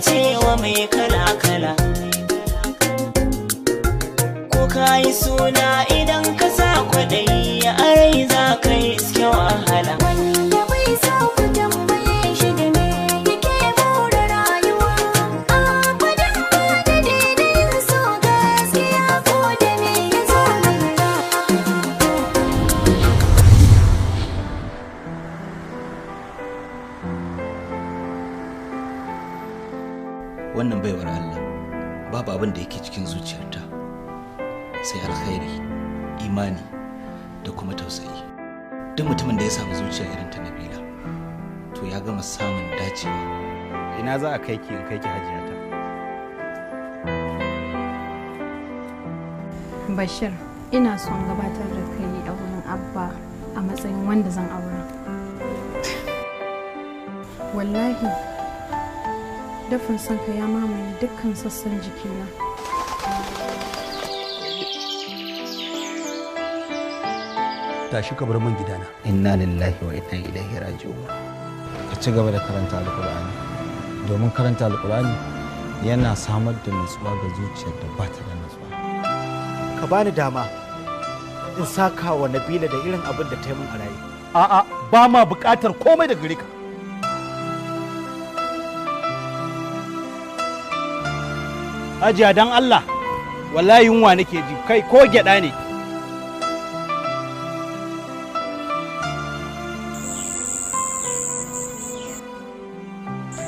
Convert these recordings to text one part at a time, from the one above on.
Cewa mai kala-kala, ko ka yi suna, idan ka sa kwaɗayi a rai, za ka yi iske wahala. Wanda bai so ku tambaye shi da me yake more rayuwa. Abadan ba da daidai so gaskiya ko da me ya zo lura. Wannan baiwar Allah, babu abin da yake cikin zuciyarta sai alkhairi, imani da kuma tausayi. Duk mutumin da ya samu zuciya irin ta Nabila, to ya gama samun dacewa. Ina za a kai ki in kai ki hajiyata? Bashir, ina son gabatar da kai a wurin Abba a matsayin wanda zan aura. Wallahi, dafin sanka ya mamaye dukkan sassan jikina. Tashi ka bar min gidana. Inna lillahi wa inna ilaihi raji'un. Ka ci gaba da karanta Alkur'ani, domin karanta Alkur'ani yana samar da nutsuwa ga zuciyar da ba ta da nutsuwa. Ka bani dama in saka wa Nabila da irin abin da ta yi min a raye. A'a, ba ma buƙatar komai da gare ka. Hajiya, dan Allah, wallahi yunwa nake ji, kai ko gyada ne.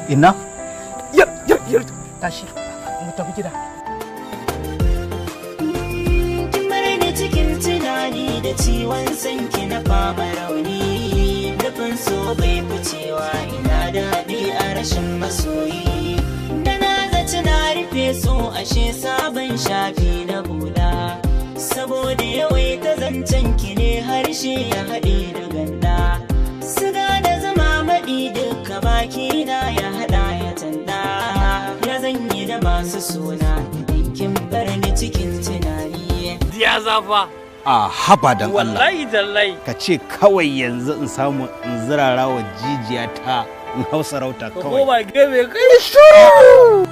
Ina? Yar yar yar, tashi mu tafi gida. Kin bar ni cikin tunani da ciwon sanki na fama rauni. Dafin so bai ficewa, ina daɗi a rashin masoyi. Da na zaci na rufe so, ashe sabon shafi na bula. Saboda yawaita zancen ki ne harshe ya haɗe da ganda. Siga da zama maɗi duka baki na ya haɗa ya tanda. Ya zan yi da masu suna idan kin bar ni cikin tunani? Ya zafa. A haba, dan Allah. Wallahi tallahi. Ka ce kawai yanzu in samu in zirara wa jijiya ta in hau sarauta Ka kawai. koma gefe kai shiru.